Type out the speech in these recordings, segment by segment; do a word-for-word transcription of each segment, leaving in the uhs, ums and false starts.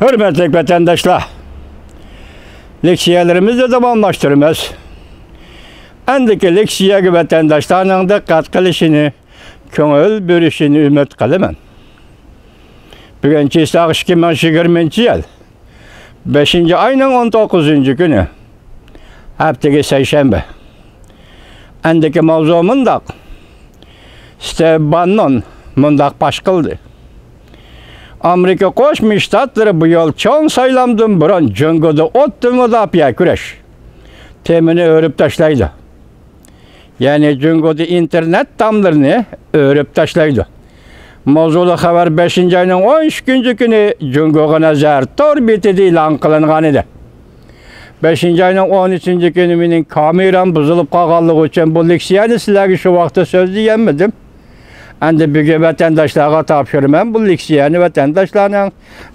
ھۆرمەتلىك ۋەتەنداشلار، لېكسىيەلىرىمىزنى داۋاملاشتۇرىمىز. ئەندىكى لېكسىيەگە ۋەتەنداشلارنىڭ دىققەت قىلىشىنى، كۆڭۈل بۆلۈشىنى ئۈمىد قىلىمەن. بۈگۈن چىساق ئىككى مىڭ يىگىرمىنچى يىل بەشىنچى ئاينىڭ ئون توققۇزىنچى كۈنى، ھەپتىگە سەيشەنبە. ئەندىكى ماۋزۇ مۇنداق. ستېۋ باننون مۇنداق پاش قىلدى: ئامېرىكا قوشما شتاتلىرى بۇ يىل چوڭ سايلامدىن بۇرۇن جۇڭگودا ئوتتىن مۇداپىئە كۈرەش تېمىنى ئۆرۈپ تاشلايدۇ. يەنى جۇڭگودا ئىنتېرنېت تاملىرىنى ئۆرۈپ تاشلايدۇ. ماۋزۇلۇق خەۋەر بەشىنچى ئاينىڭ ئون ئىككىنچى كۈنى جۇڭگوغا نەزەر تور بېتىدە ئېلان قىلىنغان ئىدى. بەشىنچى ئاينىڭ ئون ئۈچىنچى كۈنى مېنىڭ كامېرام بۇزۇلۇپ قالغانلىقى ئۈچۈن بۇ لېكسىيەنى سىلەرگە شۇ ۋاقىتتا سۆزلىيەلمىدىم. ئەمدى بۈگۈن ۋەتەنداشلارغا تاپشۇرىمەن. بۇ لېكسىيەنى ۋەتەنداشلارنىڭ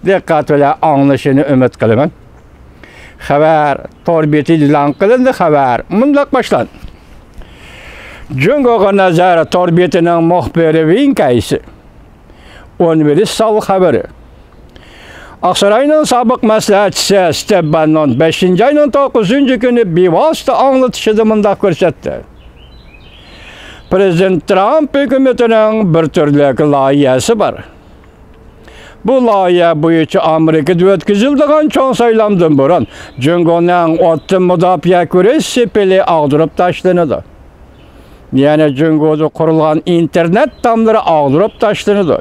دىققەت بىلەن ئاڭلىشىنى ئۈمىد قىلىمەن. خەۋەر تور بېتىدە ئېلان قىلىندى. خەۋەر مۇنداق باشلاندى. جۇڭگوغا نەزەر تور بېتىنىڭ مۇخبىرى ۋېڭ كەيسى ئۇنىۋېرسال خەۋىرى. ئاقساراينىڭ سابىق مەسلىھەتچىسى ستېۋ باننون بەشىنچى ئاينىڭ توققۇزىنچى كۈنى بىۋاسىتە ئاڭلىتىشىدا مۇنداق كۆرسەتتى: پىرېزىدېنت ترامپ ھۆكۈمىتىنىڭ بىر تۈرلۈك لايىھەسى بار. بۇ لايىھە بويىچە ئامېرىكىدا ئۆتكۈزۈلىدىغان چوڭ سايلامدىن بۇرۇن جۇڭگونىڭ ئوتتىن مۇداپىئە كۈرەش سېپىلى ئاغدۇرۇپ تاشلىنىدۇ. يەنى جۇڭگودا قۇرۇلغان ئىنتېرنېت تاملىرى ئاغدۇرۇپ تاشلىنىدۇ.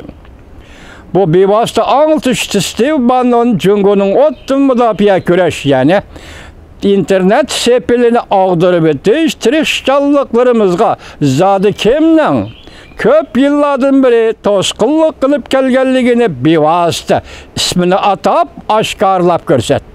بۇ بىۋاسىتە ئاڭلىتىش ستېۋ باننون جۇڭگونىڭ ئوتتىن مۇداپىئە كۈرەش، يەنى ئىنتېرنېت سېپىلىنى ئاغدۇرۇۋېتىش تىرىشچانلىقلىرىمىزغا زادى كىمنىڭ كۆپ يىللاردىن بېرى توسقۇنلۇق قىلىپ كەلگەنلىكىنى بىۋاسىتە ئىسمىنى ئاتاپ ئاشكارىلاپ كۆرسەتتى.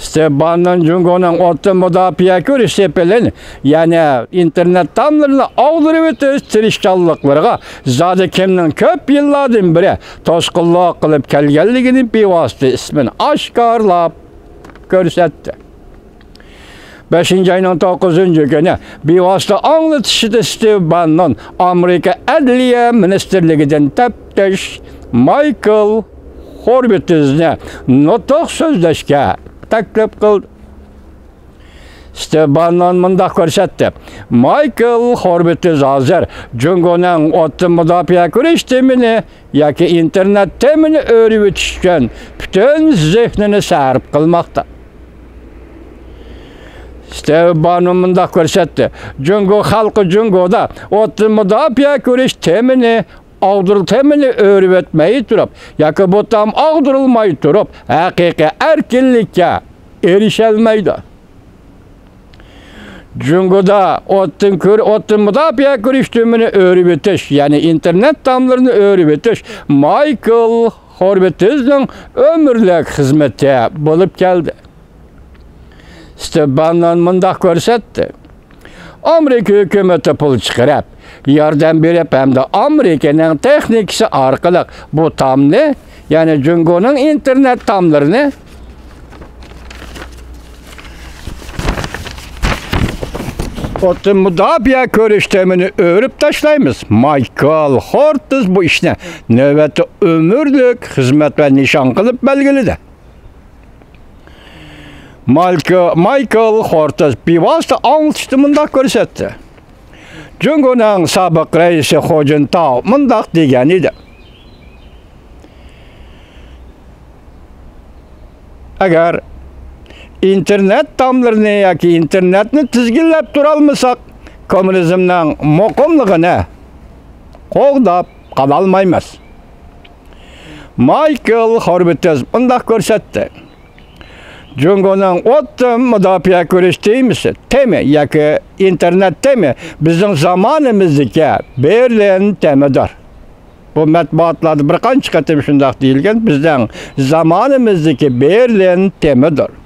ستېۋ باننون جۇڭگونىڭ ئوتتىن مۇداپىئە كۈرەش سېپىلىنى، يەنى ئىنتېرنېت تاملىرىنى ئاغدۇرۇۋېتىش تىرىشچانلىقلىرىغا زادى كىمنىڭ كۆپ يىللاردىن بېرى توسقۇنلۇق قىلىپ كەلگەنلىكىنى بىۋاسىتە ئىسمىنى ئاشكارىلاپ كۆرسەتتى. بەشىنچى ئاينىڭ توققۇزىنچى كۈنى بىۋاسىتە ئاڭلىتىشىدا ستېۋ باننون ئامېرىكا ئەدلىيە مىنىستىرلىكىدىن تەپتىش مايكل خوربىتىزنى نۇتۇق سۆزلەشكە تەكلىپ قىلدى. ستېۋ باننون مۇنداق كۆرسەتتى: مايكل خوربىتىز ھازىر جۇڭگونىڭ ئوتتىن مۇداپىئە كۈرەش تېمىنى ياكى ئىنتېرنېت تېمىنى ئۆرۈۋېتىش ئۈچۈن پۈتۈن زېھنىنى سەرپ قىلماقتا. ستېۋ باننون مۇنداق كۆرسەتتى: جۇڭگو خەلقى جۇڭگودا ئوتتىن مۇداپىئە كۈرەش تېمىنى، ئاغدۇرۇل تېمىنى ئۆرۈۋەتمەي تۇرۇپ ياكى بۇ تام ئاغدۇرۇلماي تۇرۇپ ھەقىقىي ئەركىنلىككە ئېرىشەلمەيدۇ. جۇڭگودا ئوتتىن كۈر-، ئوتتىن مۇداپىئە كۈرەش تېمىنى ئۆرۈۋېتىش، يەنى ئىنتېرنېت تاملىرىنى ئۆرۈۋېتىش مايكل خوربىتىزنىڭ ئۆمۈرلۈك خىزمىتى بولۇپ كەلدى. ستېۋ باننون مۇنداق كۆرسەتتى: ئامېرىكا ھۆكۈمىتى پۇل چىقىرىپ، ياردەم بېرىپ ھەمدە ئامېرىكىنىڭ تېخنىكىسى ئارقىلىق بۇ تامنى، يەنى جۇڭگونىڭ ئىنتېرنېت تاملىرىنى ئوتتىن مۇداپىئە كۈرەش تېمىنى ئۆرۈپ تاشلايمىز. مايكل خورتىز بۇ ئىشنى نۆۋەتتە ئۆمۈرلۈك خىزمەت ۋە نىشان قىلىپ بەلگىلىدى. مالكو-، مايكل خورتىز بىۋاسىتە ئاڭلىتىشتا مۇنداق كۆرسەتتى. جۇڭگونىڭ سابىق رەئىسى خۇ جىنتاۋ مۇنداق دېگەن ئىدى: ئەگەر ئىنتېرنېت تاملىرىنى ياكى ئىنتېرنېتنى تىزگىنلەپ تۇرالمىساق، كوممۇنىزمنىڭ مۇقىملىقىنى قوغداپ قالالمايمىز. مايكل خوربىتىز مۇنداق كۆرسەتتى: جۇڭگونىڭ ئوتتىن مۇداپىئە كۈرەش تېمىسى، تېمى ياكى ئىنتېرنېت تېمى بىزنىڭ زامانىمىزدىكى بېرلىن تېمىدۇر. بۇ مەتبۇئاتلاردا بىر قانچە قېتىم شۇنداق دېيىلگەن، بىزنىڭ زامانىمىزدىكى بېرلىن تېمىدۇر.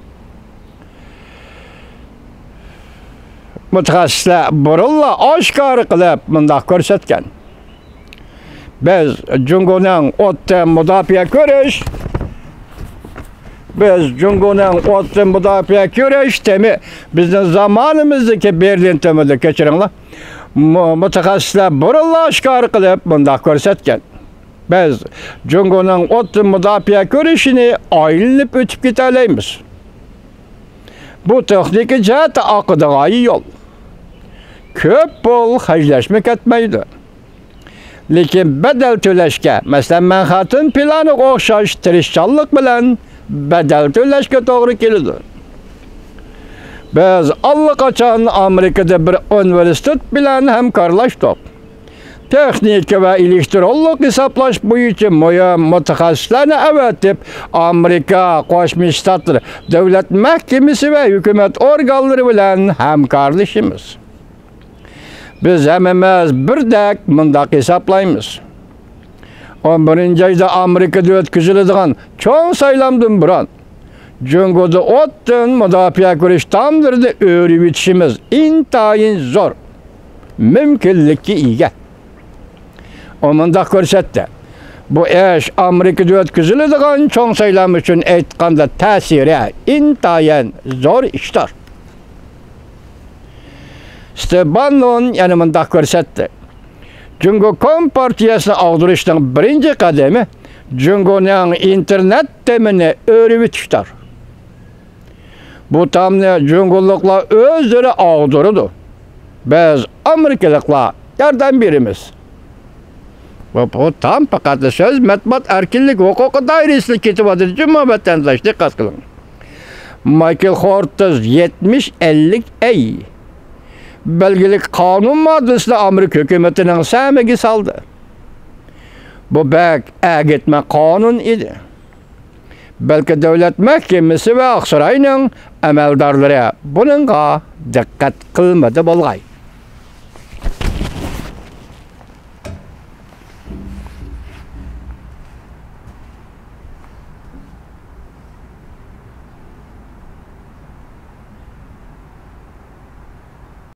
مۇتەخەسسىسلەر بۇرۇنلا ئاشكارا قىلىپ مۇنداق كۆرسەتكەن: بىز جۇڭگونىڭ ئوتتىن مۇداپىئە كۈرەش، بىز جۇڭگونىڭ ئوتتىن مۇداپىئە كۈرەش تېمى بىزنىڭ زامانىمىزدىكى بېرلىن تېمىدۇر. كەچۈرۈڭلار. مۇ-، مۇتەخەسسىسلەر بۇرۇنلا ئاشكارا قىلىپ مۇنداق كۆرسەتكەن. بىز جۇڭگونىڭ ئوتتىن مۇداپىئە كۈرىشىنى ئايلىنىپ ئۆتۈپ كېتەلەيمىز. بۇ تېخنىكا جەھەتتە ئاقىدىغان يول. كۆپ پۇل خەجلەشمۇ كەتمەيدۇ. لېكىن بەدەل تۆلەشكە، مەسىلەن، مەنھەتتىن پىلانىغا ئوخشاش تىرىشچانلىق بىلەن بەدەل تۆلەشكە توغرا كېلىدۇ. بىز ئاللىقاچان ئامېرىكىدا بىر ئۇنىۋېرسىتېت بىلەن ھەمكارلاشتۇق. تېخنىكا ۋە ئېلېكترونلۇق ھېسابلاش بويىچە مۇھىم مۇتەخەسسىسلەرنى ئەۋەتىپ، ئامېرىكا قوشما شتاتلىرى دۆلەت مەھكىمىسى ۋە ھۆكۈمەت ئورگانلىرى بىلەن ھەمكارلىشىمىز. بىز ھەممىمىز بىردەك مۇنداق ھېسابلايمىز. ئون بىرىنچى ئايدا ئامېرىكىدا ئۆتكۈزۈلىدىغان چوڭ سايلامدىن بۇرۇن، جۇڭگودا ئوتتىن مۇداپىئە كۈرەش تاملىرىنى ئۆرۈۋېتىشىمىز ئىنتايىن زور مۇمكىنلىككە ئىگە. ئۇ مۇنداق كۆرسەتتى: بۇ ئىش ئامېرىكىدا ئۆتكۈزۈلىدىغان چوڭ سايلام ئۈچۈن ئېيتقاندا تەسىرى ئىنتايىن زور ئىشتۇر. ستېف باننون يەنە مۇنداق كۆرسەتتى: جۇڭگو كومپارتىيەسىنى ئاغدۇرۇشنىڭ بىرىنچى قەدىمى جۇڭگونىڭ ئىنتېرنېت تېمىنى ئۆرۈۋېتىشتۇر. بۇ تامنى جۇڭگولۇقلار ئۆزلىرى ئاغدۇرىدۇ. بىز ئامېرىكىلىقلار ياردەم بېرىمىز. بۇ، بۇ تام پەقەتلا سۆز، مەتبۇئات ئەركىنلىك ھوقۇقى دائىرىسىدە كېتىۋاتىدۇ، جۇمۇ ۋەتەنداش، دىققەت قىلىڭ. مايكل خورتز يەتمىش ئەللىك ئەي بەلگىلىك قانۇن ماددىسىنى ئامېرىكا ھۆكۈمىتىنىڭ سەمىگە سالدى. بۇ بەك ئەگىتمە قانۇن ئىدى. بەلكى دۆلەت مەھكىمىسى ۋە ئاقساراينىڭ ئەمەلدارلىرى بۇنىڭغا دىققەت قىلمىدى بولغاي.